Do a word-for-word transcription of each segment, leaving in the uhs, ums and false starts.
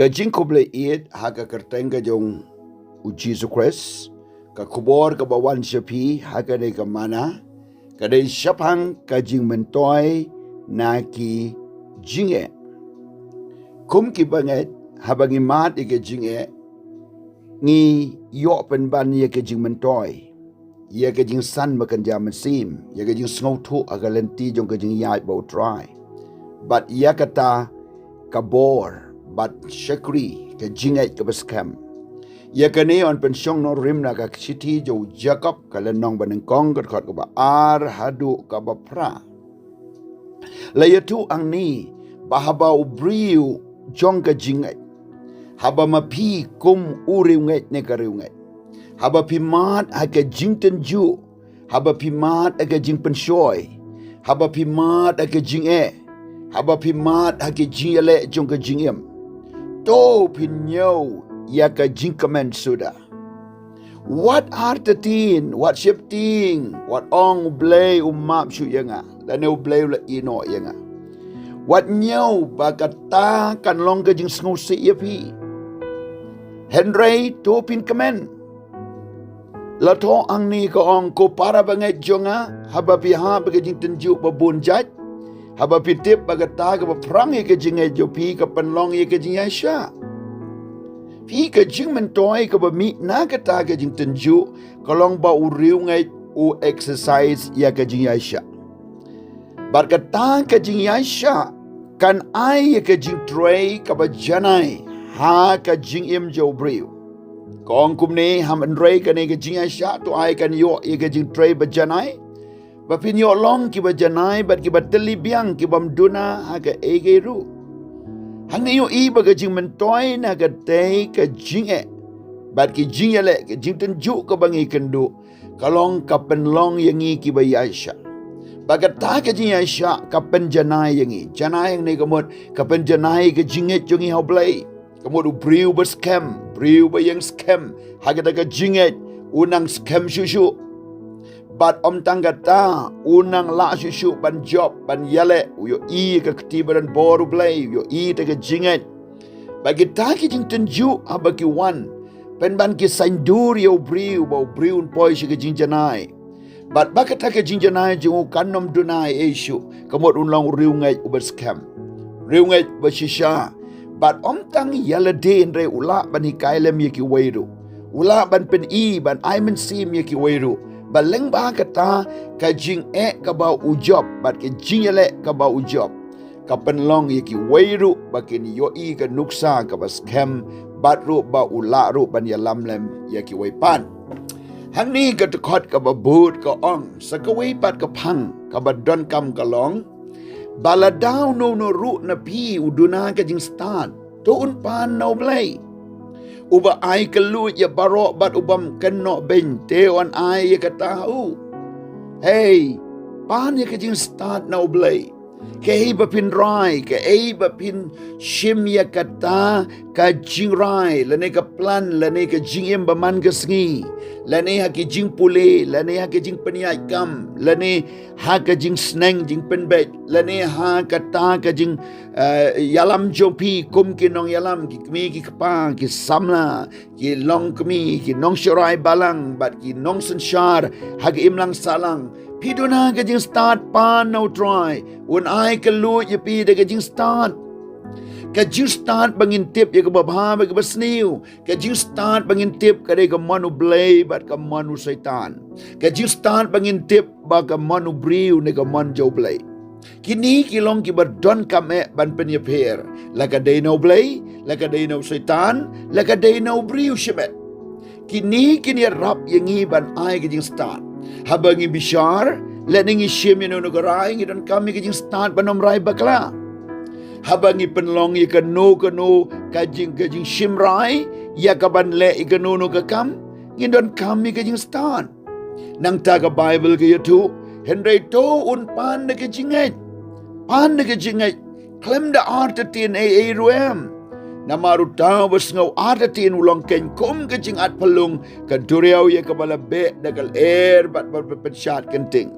Ka jingkhublei ïeit ha ka kyrteng ka jong u Jisu Khrist. Ka khubor kaba wan sha phi ha kane ka manna ka dei shaphang ka jingmyntoi na ki jingeh. Kum ki bangeit, haba ngi mad ïa ka jingeh, ngi ïoh pynban ïa ka jingmyntoi, ïa ka jingsan ba kynja mynsiem, ïa ka jingsngewthuh ha ka lynti jong ka jingïaid bad U Trai, bad ïa kata ka bor bad shakri, ka jingngeit kaba skhem. Ïa kane yn pynshong nongrim na ka shithi jong u Jakob, ka lynnong banyngkong, ka dkhot kaba ar haduh kaba phra. La ïathuh hangne ba haba u briew jong ka jingngeit, haba ma phi kum u riewngeit ne ka riewngeit, haba phi mad ha ka jingtynjuh, haba phi mad ha ka jingpynshoi, haba phi mad ha ka jingeh, haba phi mad ha ka jingïaleh jong ka jingim, to phin ñiew ïa ka jingkmen suda. Wat artatien, wat sheptieng, wat ong, U Blei u map shuh ïa nga, lane U Blei u la ïehnoh ïa nga. Wat ñiew ba kata kan long ka jingsngewsih ïa phi. Hynrei to phin kmen. La thoh hangne ka ong, ko para bangeit jong nga, haba phi hap ha ka jingtynjuh ba bun jait, haba phi tip ba kata kaba phrang ïa ka jingngeit jong phi ka pynlong ïa ka jingïaishah. Phi, ka jingmyntoi kaba mih na kata ka jingtynjuh ka long ba u riewngeit u exercise ïa ka jingïaishah. Bad kata ka jingïaishah kan ai ïa ka jingtrei kaba janai ha ka jingim jong u briew. Ka ong kumne, hynrei kane ka jingïaishah to ai kan ïoh ïa ka jingtrei ba janai, ba phin ïoh long kiba janai bad kiba tylli biang, kibym duna ha kaei kaei ruh. Hangne ïohi ba ka jingmyntoi na ka tei ka jingeh bad ki jingïaleh, ka jingtynjuh kaba ngi kynduh, ka long ka pynlong ïa ngi kiba ïaishah. Bad kata ka jingïaishah ka pynjanai ïa ngi. Janai hangne ka mut ka pynjanai ka jingngeit jong ngi ha U Blei. Ka mut u briew ba skhem, briew ba ïeng skhem ha kata ka jingngeit, u nang skhem shuh shuh. Bad ym tang kata, u nang lah shuh shuh ban jop, ban ïaleh, u ïohi ka kti ba don bor U Blei, u ïohi kata ka jingngeit. Bad kita ki jingtynjuh haba ki wan, pynban ki saiñdur ïa u briew ba u briew un poi sha ka jingjanai. Bad ba kata ka jingjanai jong u kan ym duna ei ei shuh, ka mut un long u riewngeit uba skhem, riewngeit ba shisha. Bad ym tang ïa lade hynrei u lah ban hikai lem ïa kiwei ruh, u lah ban pyni, ban ai mynsiem ïa kiwei ruh. Bad lyngba kata ka jingeh kaba u jop bad ka jingïaleh kaba u jop, ka pynlong ïa kiwei ruh ba kin ïohi ka nuksa kaba skhem, bad ruh ba u lah ruh ban ïalam lem ïa kiwei pat. Hangne ka dkhot kaba bud ka ong, sa kawei pat ka phang kaba donkam ka long ba lada uno uno ruh na phi u duna ka jingstad, to un pan na U Blei, uba ai kylluid ïa baroh bad u bym kynnoh beiñ, te yn ai ïa kata ha u. Hei, pan ïa ka jingstad na U Blei. Kaei ba phin rai, kaei ba phin shim ïa kata ka jingrai, lane ka plan, lane ka jingim ba man ka sngi, lane ha ki jingpule, lane ha ki jingpynïaid kam, lane ha ka jingsneng jingpynbeit, lane ha kata ka jing, eh, ïalam jong phi kum ki nongïalam, ki kmie ki kpa, ki samla, ki longkmie, ki nongsharai balang bad ki nongsynshar ha ka imlang sahlang. Phi duna ka jingstad, pan na U Trai, un ai kylluid ïa phi da ka jingstad. Ka jingstad ba ngin tip ïa kaba bha bad kaba sniew. Ka jingstad ba ngin tip ka dei ka mon U Blei bad ka mon u Soitan. Ka jingstad ba ngin tip ba ka mon u briew ne ka mon jong U Blei. Kine ki long kiba donkam eh ban pynïapher, la ka dei na U Blei, la ka dei na u Soitan, la ka dei na u briew shimet. Kine kin ïarap ïa ngi ban ai ka jingstad. Haba ngi bishar, lane ngi shim ïa kano kano ka rai, ngi donkam ïa ka jingstad ban ym rai bakla. Haba ngi pynlong ïa kano kano ka jing, ka jingshim rai ïa kaban leh ïa kano kano ka kam, ngi donkam ïa ka jingstad. Nangta ka Baibl ka ïathuh, hynrei to un pan na ka jingngeit. Pan na ka jingngeit khlem da artatien ei ei ruh em. Namar uta uba sngew artatien u long keiñ kum ka jingatphyllung ka duriaw ïa kaba la beh da ka lyer bad ba pynshad kynting.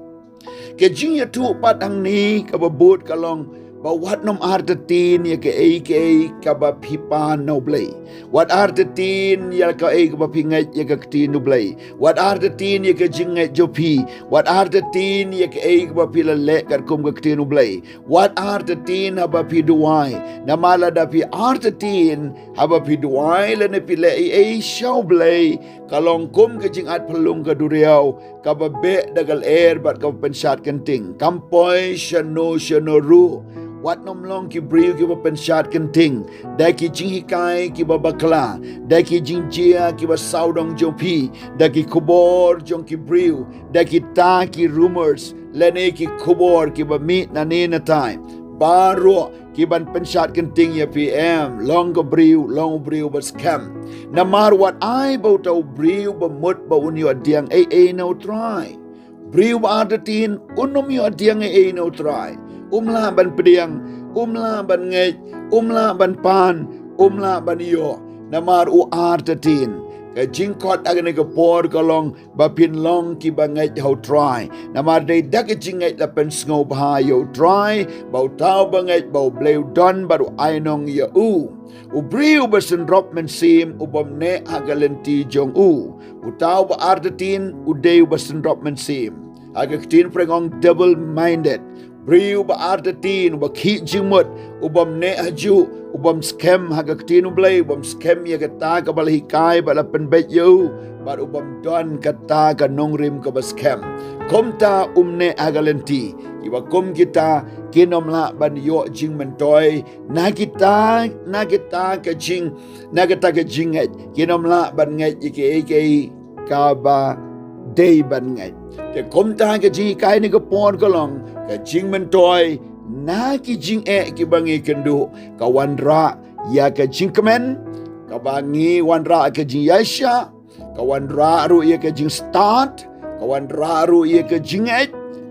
Ka jingïathuh pat hangne kaba bud ka long, Ba wat nym artatien ïa kaei kaei kaba phi pan na U Blei. Wat artatien ïa kaei kaba phi ngeit ïa ka ktien U Blei. Wat artatien ïa ka jingngeit jong phi. Wat artatien ïa kaei kaba phi la leh katkum ka ktien U Blei. Wat artatien haba phi duwai. Namar lada phi artatien haba phi duwai lane phi leh ei ei sha U Blei, ka long kum ka jingatphyllung ka duriaw kaba beh da ka lyer bad kaba pynshad kynting. Kam poi shano shano ruh. Wat nym long ki briew kiba pynshad kynting da ki jinghikai kiba bakla, da ki jingjia kiba sawdong jong phi, da ki khubor jong ki briew, da kita ki rumors lane ki khubor kiba mih nane natai. Baroh ki ban pynshad kynting ïa phi. Em, long ka briew, long u briew ba skhem. Namar wat ai ba uta u briew ba mut ba un ïoh diang ei ei na U Trai. Briew ba artatien un ym ïoh diang ei ei na U Trai. Um lah ban pdiang, um lah ban ngeit, um lah ban pan, um lah ban ïoh. Namar u artatien. Ka jingkhot ha kane ka por ka long ba phin long kiba ngeit ha U Trai. Namar dei da ka jingngeit la pynsngewbha ïa U Trai, ba uta uba ngeit ba U Blei u don bad u ainong ïa u. U briew ba synrop mynsiem u bym neh ha ka lynti jong u. Uta uba artatien u dei uba synrop mynsiem. Ha ka ktien phareng ong double minded. Briew ba artatien, uba khih jingmut, u bym neh hajuh, u bym skhem ha ka ktien U Blei, u bym skhem ïa kata kaba la hikai bad la pynbeit ïa u, bad u bym don kata ka nongrim kaba skhem. Kumta um neh ha ka lynti. Kiba kum kita kin ym lah ban ïoh jingmyntoi na kita, na kita ka jing, na kita ka jingngeit. Kin ym lah ban ngeit ïa kiei kiei kaba dei ban ngeit. Te kumta ka jinghikai ne ka por ka long ka jingmyntoi na ki jingeh kiba ngi kynduh, ka wanrah ïa ka jingkmen, kaba ngi wanrah ka jingïaishah, ka wanrah ruh ïa ka jingstad, ka wanrah ruh ïa ka jingngeit,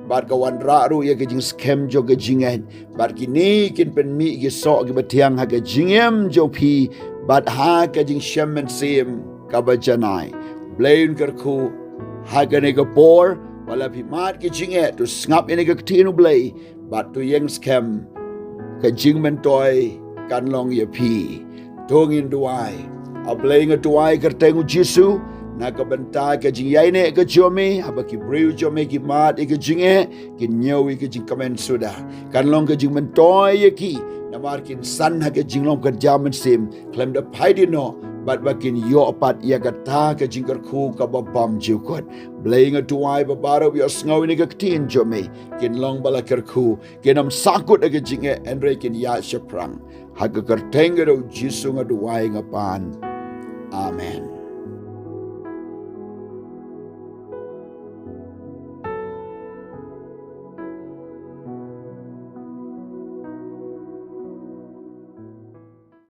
bad ka wanrah ruh ïa ka jingskhem jong ka jingngeit. Bad kine kin pynmih ki soh kiba thiang ha ka jingim jong phi, bad ha ka jingshem mynsiem kaba janai. Blei un kyrkhu ha kane ka por, wat la phi mad ki jingeh, to sngap ïa kane ka ktien U Blei, bad to ïeng skhem, ka jingmyntoi kan long ïa phi. To ngin duwai. A Blei nga duwai kyrteng U Jisu, na ka bynta ka jingïaineh ka jong me, haba ki briew jong me ki mad ïa ka jingeh, kin ñiew ïa ka jingkmen suda. Kan long ka jingmyntoi ïa ki, namar kin san ha ka jinglong ka jam mynsiem, khlem da phai dien noh, bad ba kin ïoh pat ïa kata ka jingkyrkhu kaba bymjukut. Blei nga duwai ba baroh ba ïohsngew ïa kane ka ktien jong me, kin long ba la kyrkhu, kin ym sahkut ha ka jingeh, hynrei kin ïaid shaphrang. Ha ka kyrteng ka jong U Jisu nga duwai nga pan. Amen.